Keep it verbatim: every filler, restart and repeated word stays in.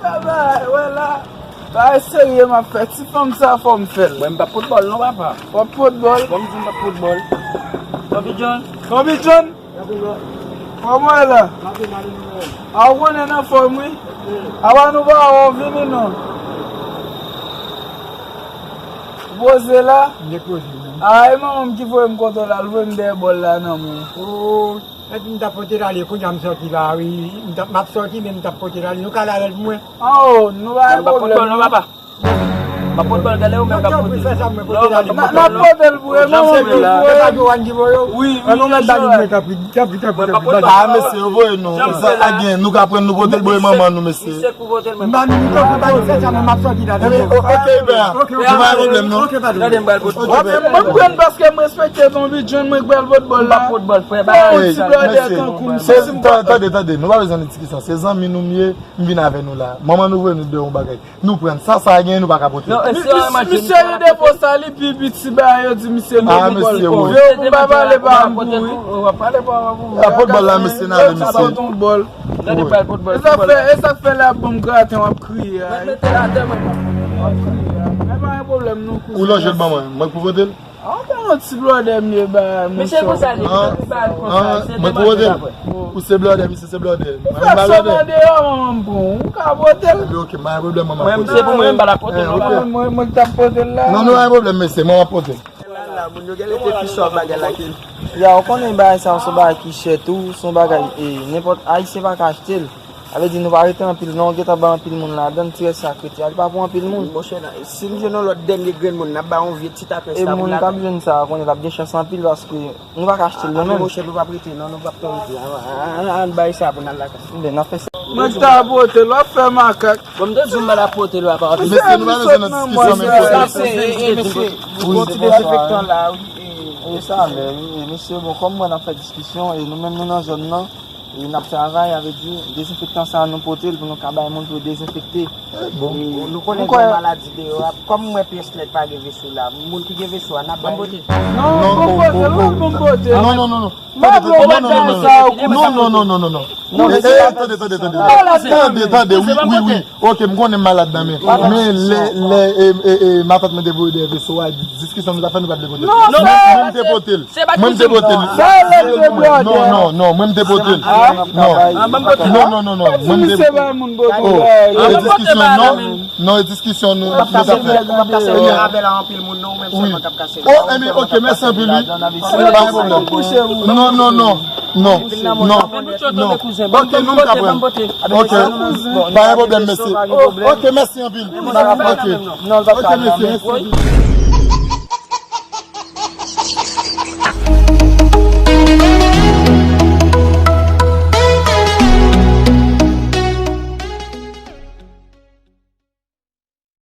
Sa bagay, wè la. Bagay serye m ap fè. Ti fanm sa fò m fè l. Mwen m p ap pot bòl non, papa. W ap pot bòl? Bon, m di m p ap pot bòl. Bobby John. Bobby John? Kòman w ye la? A, ou konnen n anfòm, wi. Apa nou pa wè w vini non. Poze la. M te poze, non. A, e manman m ki voye m kote w la, l voye m dèyè bòl la nan men w. Oh, epi m t ap pote l ale, kounye a m sòti la, wi. M t ap, m ap sòti, men m t ap pote l ale. Nou ka al avè l pou mwen? An, o, nou pa gen pwoblèm non, papa. M ap pot bòl, gade ou menm k ap pote. N ap pote l pou e manman m ki voye l. Wi, wi, wi. A, mesye, yo voye nou. Sa a gen, nou ka pran, nou pote l pou e manman nou, mesye. Oke, Iber, nou pa gen pwoblèm non. Mwen, mwen pran paske m respekte Bobby John, mwen k pral pot bòl la. Fò yon ti blòdè tankou m, si m ka. Tande, tande, nou pa bezwen diskisyon. Se zanmi nou m ye, m vin avè nou la. Manman nou voye nou deyò yon bagay. Nou pran sa, sa a gen, nou pa ka pote. Misye gen depo sa, li pi piti bagay, yo di misye bebe bòl. Yo, pou m pa pale pa m pou wi. A, pot bòl la, mesye, n ale, mesye. E sa k fè, e sa k fè lè ap ban m graten, w ap kriye a. W ap kriye a. E pa gen pwoblèm non, kouzen. Ou lonje l ban mwen, mwen k pou pote l? A, pa yon ti blòdè m ye ba, monchè. Misye konsa li, li ba l konsa, se te mande l apre. Ou se blòdè, misye se blòdè. Ou fè sòman deyò, manman m pran w. Ou ka pote l. Ebyen, oke, pa gen pwoblèm, manman. Mwen, misye pou mwen, m pa la pote l non, papa. Mwen, mwen k t ap pote l la. Non, nou pa gen pwoblèm, mesye, mwen ap pote l. La, la, moun yo genlè te pi sòf bagay la ke. Ya, ou konnen bagay sa yo se bagay ki chè tou, se yon bagay, e, nenpòt Ayisyen pa ka achte l. Sa vle di nou pa rete anpil non, gentan bay anpil moun ladan, ti rès sa k rete a, li pa pou anpil moun. Monchè, si n jwenn yon lòt dènye grenn moun, n ap bay yon vye ti tapès la pou ladan. E moun k ap jwenn sa a, konnen l ap gen chans anpil paske nou pa ka achte l nou menm. Monchè, nou p ap rete non, nou p ap twò rete. Ann, ann, ann bay sa pou n al lakay. Enben, n ap fè sa. Mwen ki ta pote l, w ap fè makak. Bon, m te di w m pa t ap pote l, papa. Mesye, nou pa bezwen nan diskisyon, mesye. Mesye, e, e, mesye, gon ti dezenfektan la, wi, e, e sa, men, wi, e, mesye, bon, kòm mwen n ap fè diskisyon, e nou menm nou nan zòn nan, e n ap travay, sa vle di, dezenfektan sa a nou pote l pou nou ka bay moun pou yo dezenfekte. Bon. E nou konnen gen maladi deyò a, kòm m wè pyès lèt pa gen veso la, moun ki gen veso a, n ap bay li. Non, non, non, non, non. Non, non, non, non, non. Non, non, non, non, non, non. Non, mesye, tande, tande, tande. Tande, tande, wi, wi, wi. Oke, m konnen m malad nan men. Men lè, lè, e, e, e, matant mwen te voye dèyè veso a, diskisyon nou t ap fè, nou pa t vle pote l. Non, mwen, mwen m te pote l. Mwen m te pote l. Sa lè de blòdè. Non, non, non, mwen m te pote l. Non, non, non, non, non. Mwen m te pote l. Oh, e diskisyon, non. Non, e diskisyon nou, nou t ap fè. Ou p ap ka sèvi avè l a anpil moun non, ou menm sèlman k ap ka sèvi. Oh, enben, oke, mèsi anpil, wi. Pa gen pwoblèm. Non, non, non. Non, non, non. Oke, nou ka pran. Oke. Pa gen pwoblèm, mesye. Oke, mèsi anpil. Oke. Oke, mesye, mèsi anpil.